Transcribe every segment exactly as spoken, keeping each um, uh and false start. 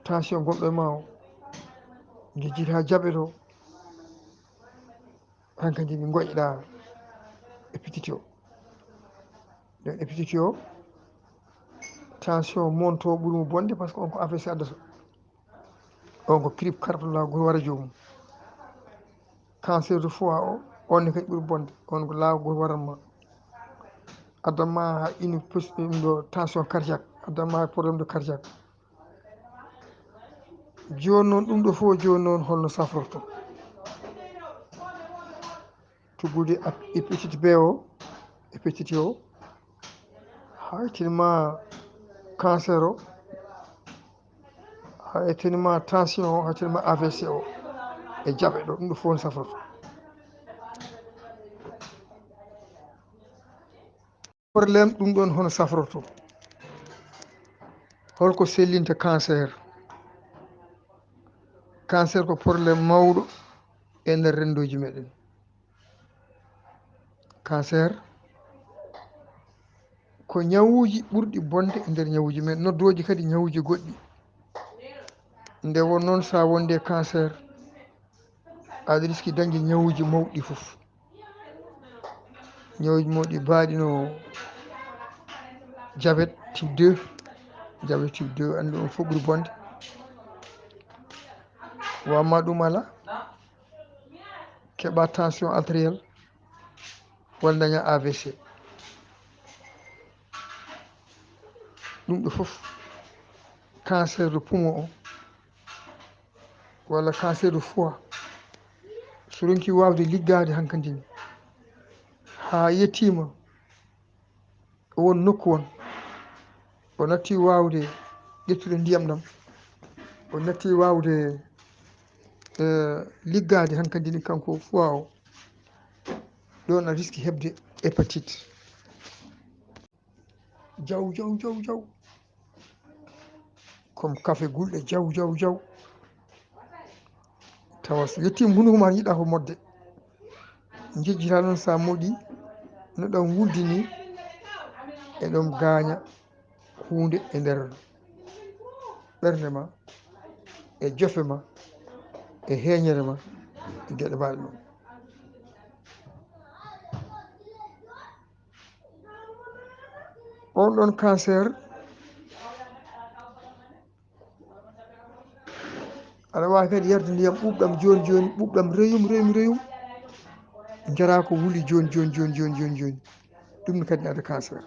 Tension gonɗo e ma o, jejjiti haa jaɓe to, hankadi mi ngoƴɗa hépatite o. Nden hépatite o, tension monto ɓuri mo bonde, parce que on ko A V C addata. On ko crib cardiaque wara joomum. Cancer de foie o, on ne kadi ɓuri bonde. On ko laawa goto waran ma. Addan ma haa inu pos-, ɗum ɗo tension cardiaque, addan ma problème de cardiaque. Jooni noon, ɗum ɗo fof jooni noon, holno safrorto? Tuggude ap-, hépatite B o, hépatite o, haa ittini ma cancer o, haa ittini ma tension o, haa ittini ma A V C o, e jaɓe ɗo, ɗum ɗo fof no safrorto. Problème ɗum ɗon hono safrorto? Holko sellinta cancer? Cancer ko problème mawɗo e nder renndooji meɗen. Cancer ko ñawuuji ɓurɗi bonde e nder ñawuuji men, noddooji kadi ñawuuji goɗɗi. Nde won noon, so a wonde e cancer, aɗa riski dañde ñawuuji mawɗi fof. Ñawuuji mawɗi baaɗi no diabète type deux. Diabète type deux, anndi on fof ɓuri bonde. Wa amma ɗum ala, keɓa tension artérielle, walla daña A V C. Ɗum ɗo fof, cancer de poumon o, walla cancer de foie, so ronki waawde liggaade hankadi ni, haa yettiima o won nokku won, o natti waawde ƴettude ndiyam ɗam, o natti waawde, eh, liggaade hankadi ni kanko foie o, ɗon a riski heɓde hépatite. Jaw, jaw, jaw, jaw. Comme café gulɗe, jaw, jaw, jaw. Tawa so yettiima hunnduko ma, yiɗa ko moɗde. Njejjita noon, so a moɗi, no ɗam wuldi ni, e ɗam gaaña huunde e nder ɓernde ma, e jofe ma, e heeñere ma, e geɗe baaɗe noon. On ɗon cancer, aɗa waawi kadi yarde ndiyam ɓuuɓɗam jooni jooni, ɓuuɓɗam reyum, reyum, reyum. Njaraa ko wuli jooni jooni, jooni jooni, jooni jooni. Ɗum ne kadi ne adda cancer.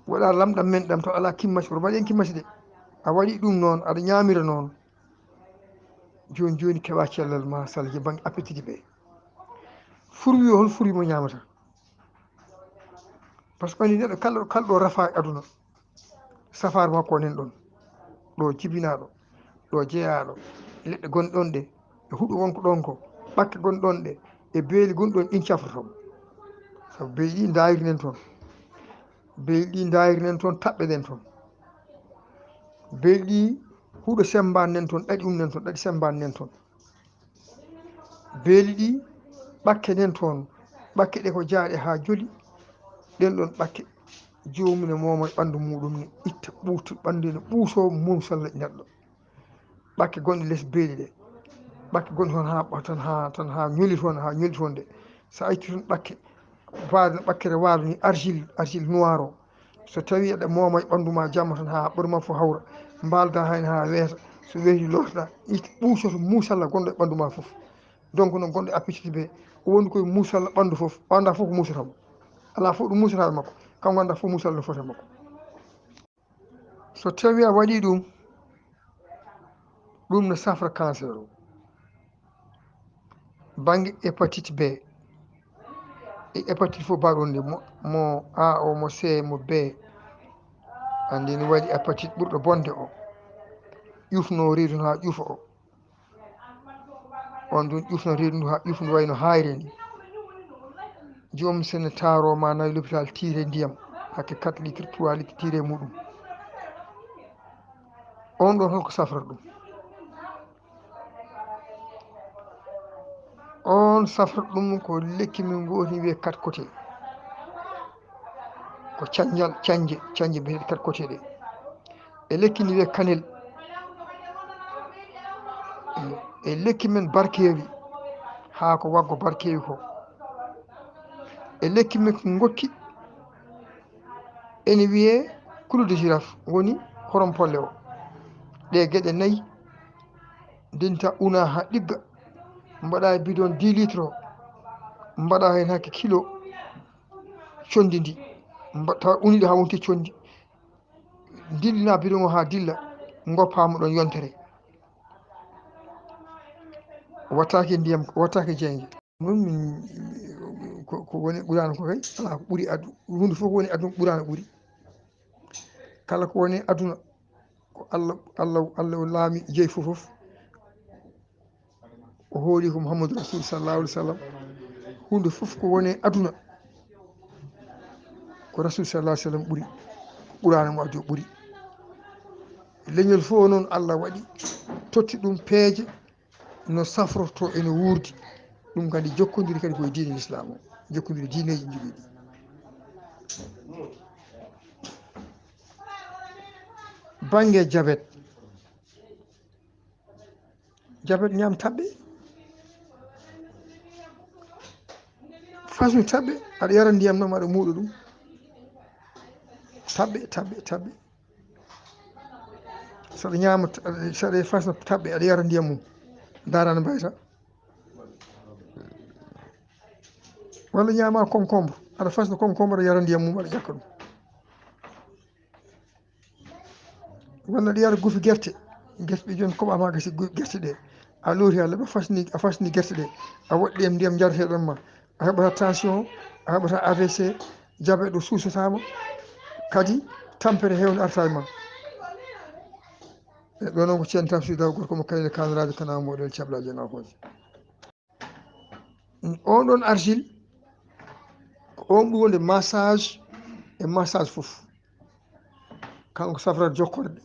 Waɗa lamɗam men ɗam, to alaa kimmaci, woto mbaɗen kimmaci de. A waɗi ɗum noon, aɗa ñaamira noon. Jooni jooni keɓa cellal ma salje bannge appétit ɓe. Furwi o, hol furwi mo ñaamata? Par ce que anndi neɗɗo kala, kala ɗo rafa e aduna, safaare makko o nan ɗon. Ɗo jibinaaɗo, ɗo jeyaaɗo, leɗɗe gonɗe ɗon ɗe, e huɗo wonko ɗon ko, ɓakke gonɗe ɗon ɗe, e beeli gonɗi ɗon ɗin cafroto mo. Sabu beeli ɗi ndaayiri nen toon. Beeli ɗi ndaayiri nen toon, taɓɓe ɗen toon. Beeli ɗi huɗo sembaani nen toon, ɗaɗi um nen toon, ɗaɗi sembaani nen toon. Beeli ɗi ɓakke nen toon, ɓakke ɗe ko jaaɗe haa joli, ɗen ɗon ɓakke joomum ne mooma e ɓanndu muuɗum ne itta ɓuutu ɓanndu ne ɓuusoo mum salla neɗɗo. Ɓakke gonɗe les beeli ɗe, ɓakke gonɗe toon haa, tan haa, tan haa ñoli toon, haa ñoli toon de. So a itti toon ɓakke, waade no ɓakkere waalo ni, argile, argile noir o. So tawii aɗa mooma e ɓanndu ma jamma tan haa ɓoɗo ma fof hawra, mbaalda heen haa weeta, so weeti lootoɗaa, itta ɓuusoto muusalla gonɗo e ɓanndu ma fof. Donc noon gonɗo e appétit ɓe, o woni koye muusalla ɓanndu fof, o anndaa fof ko muusata mo. Alaa fof ɗo muusata e makko, kanko anndaa fof muusalla no foti e makko. So tawii a waɗii ɗum, ɗum no safra cancer o. Bannge hépatite B, e hépatite fof mbaɗon nde, mo, mo A o, mo C, mo B. Anndi ne waɗi hépatite ɓurɗo bonde o. Ƴufno reedu haa ƴufa o. On ɗum ƴufna reedu ndu haa ƴufa ndu wayno haayre ni. Joomum sene taaro ma nawi l'hôpital tiire ndiyam, hakke quatre litres, trois litres tiire muɗum. On ɗon holko safrata ɗum? On safrata ɗum ko lekki min ngooti wiyee quatre côté. Ko canjal, canje, canje biyeteeɗe quatre côté ɗe. E lekki ndi wiyee kanel. E lekki men barkeeri, haa ko waggo barkeeri ko. E lekki men ko ngokki, ene wiyee clou de girofle, woni horom polle o. Ɗe geɗe nayi, ndenta una haa ɗigga, mbaɗa e bidon dix litres o, mbaɗa heen hakke kilo conndi ndi, mba-, tawa uniɗo haa wonti conndi. Dillina bidon o haa dilla, ngoppaama ɗon yontere. Wattaake ndiyam, wattaake jeynge. Ɗum min, ko, ko woni Qur'aana ko kay, alaa ko ɓuri addu-, huunde fof ko woni aduna Qur'aana ɓuri. Kala ko woni aduna, ko Allah, Allah, Allah o laami jeyi fof fof. O hooli ko Muhammadu Rasul sallallahu alaihi wasallam. Huunde fof ko woni aduna, ko Rasul sallallahu alaihi wasallam ɓuri. Ko Qur'aana mo addi o ɓuri. Leñol fof noon Allah waɗi, totti ɗum peeje, no safrorto e no wuurdi. Ɗum kadi jokkondiri kadi koye diine Lislaam o, jokkondiri diineeji ɗi njogii ɗi. Bannge jabet, jabet ñaam taɓɓe, fasnu taɓɓe, aɗa yara ndiyam noon aɗa muuɗa ɗum. Taɓɓe, taɓɓe, taɓɓe. Saɗa ñaama, saɗa fasna taɓɓe, aɗa yara ndiyam mum. Ndaara no mbayata. Walla ñaama concombre, aɗa fasna concombre, aɗa yara ndiyam mum, aɗa ƴakka ɗum. Walla aɗa yara guufi gerte, gerte ɓe joni koɓa ma gasi gu-, gerte ɗe. A looti, a laɓa, fasni, a fasni gerte ɗe. A waɗi ɗe ndiyam jarateɗam ma. A heɓata tension, a heɓata A V C, jabet ɗo suusataama. Kadi, tampere heewde arta e ma. E ɗo noon ko Ceerno Tamsir Daw, gorko mo Kayne Kanaraajo, kana moɗel cablaaje ngaakooje. On ɗon argile, ko on ɓuri wonde massage e massage fof. Kanko safrata jokkorɗe.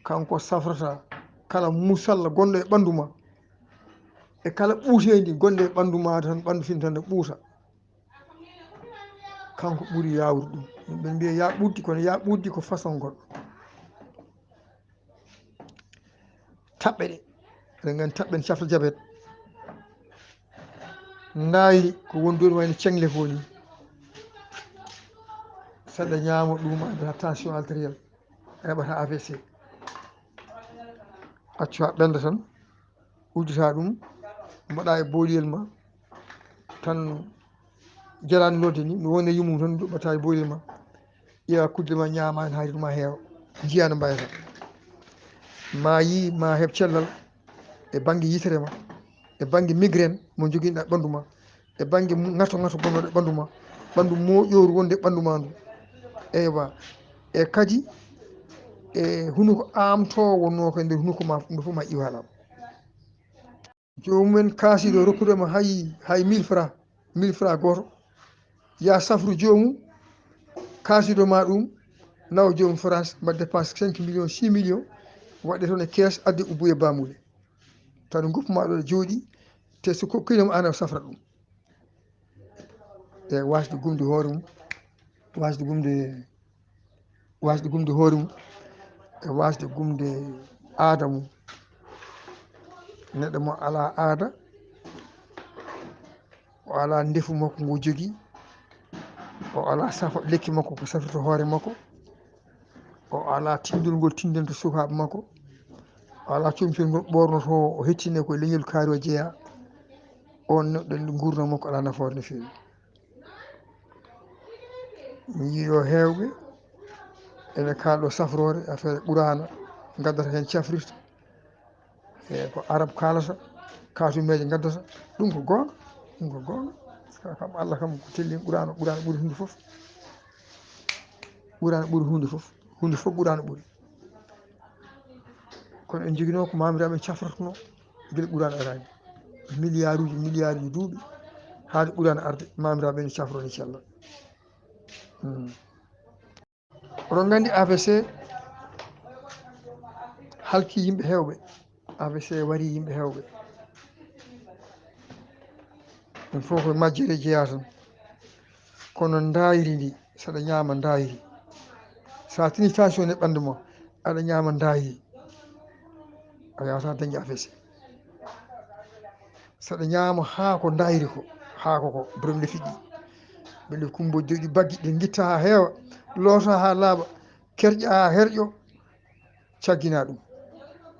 Kanko safrata kala musalla gonɗo e ɓanndu ma. E kala ɓuuteendi gonɗo e ɓanndu ma tan, ɓanndu fini tan ne ɓuuta. Kanko ɓuri yaawrude ɗum. Yimɓe mbiya ya ɓuddi, kono ya ɓuddi ko façon goɗɗo. Taɓɓe ɗe. Eɗen nganndi taɓɓe ne cafta jabet. Ndayri ko woni ɗon wayno ceŋle ko ni. Saɗa ñaama ɗum, a heɓata tension artérielle, a heɓata A V C. Accu haa ɓennda tan, uddita ɗum, mbaɗa e booliyel ma tan, jaraani lodde ni, no woni e yummum tan, njoɓɓata e booliyel ma. Ƴeewa kudde ma, ñaama heen, haa reedu ma heewa. Njiya no mbayata. Ma yii, ma heɓ cellal e bannge yitere ma, e bannge migraine mo joginɗa ɓanndu ma, e bannge mu-, ŋato ŋato gonnoɗo e ɓanndu ma, ɓanndu moƴƴooru wonde e ɓanndu ma ndu. Eywa. E kadi, e hunuko aamtoowo wonnoo ko e nder hunuko ma, ɗum ɗo fof ma iwa law. Joomum en kaasiiɗo rokkude ma hay, hay mille francs, mille francs gooto. Ya safru joomum, kaasiiɗo ma ɗum, nawa joomum France, mbaɗa dépense cinq millions, six millions, waɗde toon e kees, adde ubboye bamule. Tawa ngoppu ma ɗo jooɗi, te so ko kuyna mo an a safra ɗum. E wasde gumde hoore mum, wasde gumde, wasde gumde hoore mum, e wasde gumde aada mum. Neɗɗo mo alaa aada, o alaa ndefu makko ngu jogii, o alaa safa lekki makko ko safrata hoore makko, o alaa tinndol ngol tinndanta sukaaɓe makko, o alaa comcol ngol ɓoornotoo, o hettine ko e leñol kaari o jeyaa, oon neɗɗo nguurndam makko alaa nafoore no feewi. Mi yiyoo heewɓe ene kaalɗo safroore affaire Qur'aana, ngaddata heen cafrirta. E ko Arab kaalata, kaatumeeje ngaddata. Ɗum ko goonga, ɗum ko goonga. Ka-, kam Allah kam ko tellini Qur'aana, Qur'aana ɓuri huunde fof. Qur'aana ɓuri huunde fof. Huunde fof Qur'aana ɓuri. Kono en njoginoo ko maamiraaɓe en cafrotnoo gila Qur'aana araani. Miliyaaruuji, miliyaaruuji duuɓi, haade Qur'aana arde, maamiraaɓe en cafroo, inchallah. Hmm. Oɗon nganndi A V C halki yimɓe heewɓe. A V C wari yimɓe heewɓe. Ɗum fof ko majjere jeyaa tan. Kono ndayri ndi, saɗa ñaama ndayri, sa tini tension e ɓanndu ma, aɗa ñaama ndayri, a yawata dañde A V C. Saɗa ñaama haako ndayri ko, haako ko borom le fiɗɗi. Ɓe le kumbo joɗi baggi, ɗe ngitta haa heewa, loota haa laaɓa, kerƴa haa herƴo, caggina ɗum.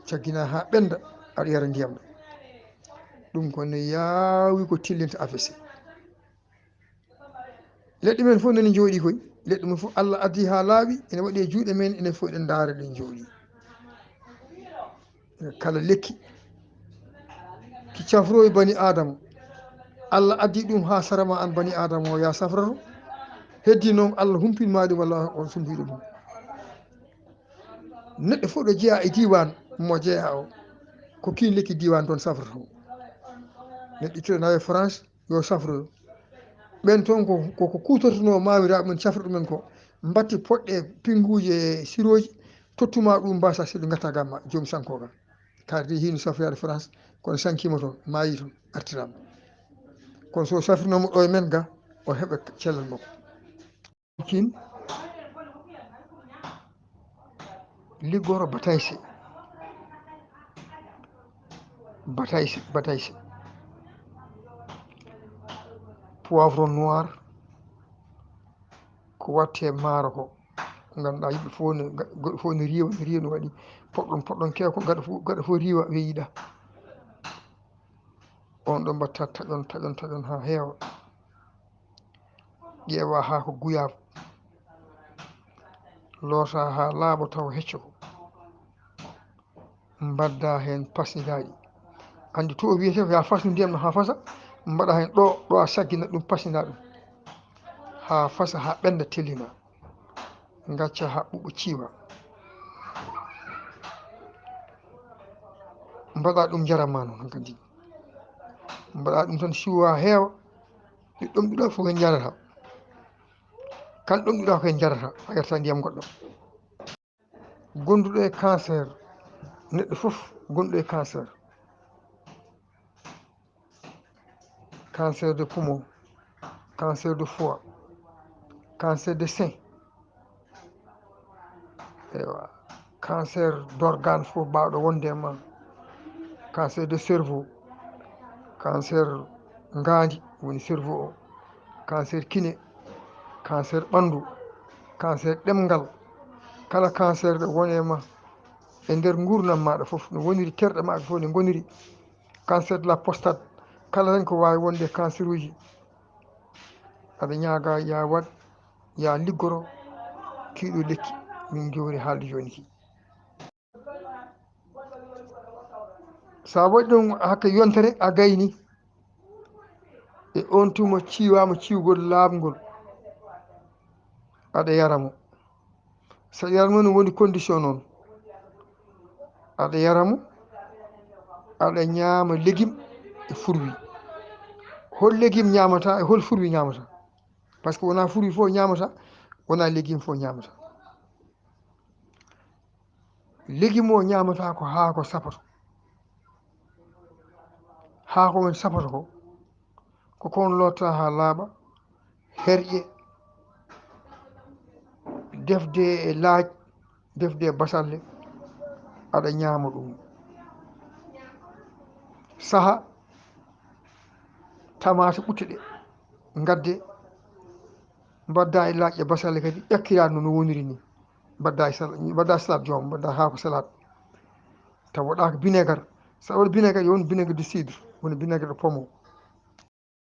Caggina haa ɓennda, aɗa yara ndiyam ɗam. Ɗum ko no yaawi ko tillinta A V C. Leɗɗe men fof nani njooɗi koy. Leɗɗe men fof Allah addi haa laaɓi, ene waɗi e juuɗe men, ene fof eɗen ndaara ɗen njooɗi. Kala lekki ki cafroyi bani Adama, Allah addi ɗum haa sara ma an bani Adama o, ya safrato. Heddi noon Allah humpin ma ɗum, walla on sumpiɗo ɗum. Neɗɗo fof ɗo jeyaa e diiwaan mo jeyaa o, ko kiin lekki diiwaan toon safrata mo. Neɗɗo ittuɗo nawe France, yo safroyo. Ɓen toon ko, ko, ko kuutortonoo maamiraaɓe men, cafruɗo men ko, mbatti poɗɗe pinnguuji e sirooji, tottuma ɗum mbasa seɗɗa ngatta gamma, joom sankoogal. Kaari hino safroyaade France, kono sankiima toon, maayi toon, artiraama. Kono so safrinooma ɗo e men ga, o heɓa cellal makko. Kin liggoro batayse, batayse, batayse, poivron noir, ko watte maaro ko, ngannduɗaa yimɓe fof ne, ga-, goɗɗo fof ne riiwa, ne riiwa, ne waɗi poɗɗon, poɗɗon keew ko gaɗa fof, gaɗa fof riiwa weeyiɗa. On ɗo mbatta taƴon, taƴon, taƴon haa heewa. Ƴeewa haako guyaab, loota haa laaɓa tawa hecco ko. Mbadda heen pasnidaaɗi. Anndi to o wiyete ko ya fasnu ndiyam ɗam haa fasa, mbaɗa heen ɗo, ɗo a saggina ɗum, pasnina ɗum haa fasa, haa ɓennda, tellina. Ngacca haa ɓuuɓa, ciiwa. Mbaɗa ɗum njaram ma noon hankadi. Mbaɗa ɗum tan siwa heewa. Ɗi ɗomɗuɗa fof ko en njarata. Kala ɗomɗuɗa ko en njarata, a yarta ndiyam goɗɗo. Gonduɗo e cancer, neɗɗo fof gonduɗo e cancer. Cancer de poumon, cancer de foie, cancer de sein. Eywa, cancer d'organe fof baawɗo wonde e ma. Cancer de cerveau, cancer ngaandi woni cerveau o, cancer kine, cancer ɓanndu, cancer ɗemngal. Kala cancer ɗo woni e ma, e nder nguurndam maaɗa fof, no woniri terɗe maaɗa fof, ne ngoniri. Cancer de la prostate, kala tan ko waawi wonde e canceruuji. Aɗa ñaaga ya waɗ, ya liggoro kiiɗo lekki min jowri haalde jooni ki. Sa waɗi ɗum hakke yontere, a gayni, e on tuma ciiwaama ciwgol laaɓngol, aɗa yara mo. Saɗa yara mo, no woni condition noon. Aɗa yara mo, aɗa ñaama legim e furwi. Hol legim ñaamata e hol furwi ñaamata? Parce que wonaa furwi fof ñaamata, wonaa legim fof ñaamata. Legim o ñaamata ko haako sapoto. Haako men sapoto ko, ko kon lotta haa laaɓa, herƴe, defde e laaj, defde e basalle, aɗa ñaama ɗum. Saha tamaate ɓutte ɗe, ngadde, mbadda e laaj e basalle kadi, ƴakkira no, no woniri ni. Mbadda e sal-, mbadda salade joom, mbadda haako salade. Taw waɗaaka vinaigre. Sa waɗi vinaigre, yo won vinaigre de cidre, woni vinaigre de pomme o.